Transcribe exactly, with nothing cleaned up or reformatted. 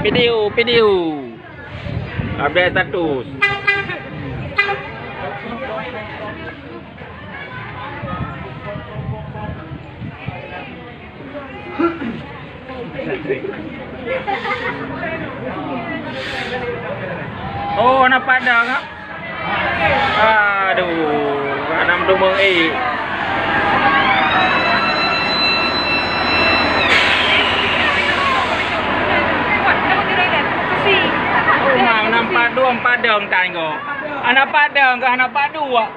Video, video. Update status. Oh, nampak dah kan? Aduh, anak meutumeung, eh. Memang nampak dua padang tangga. Anak padang ke anak padu, wak?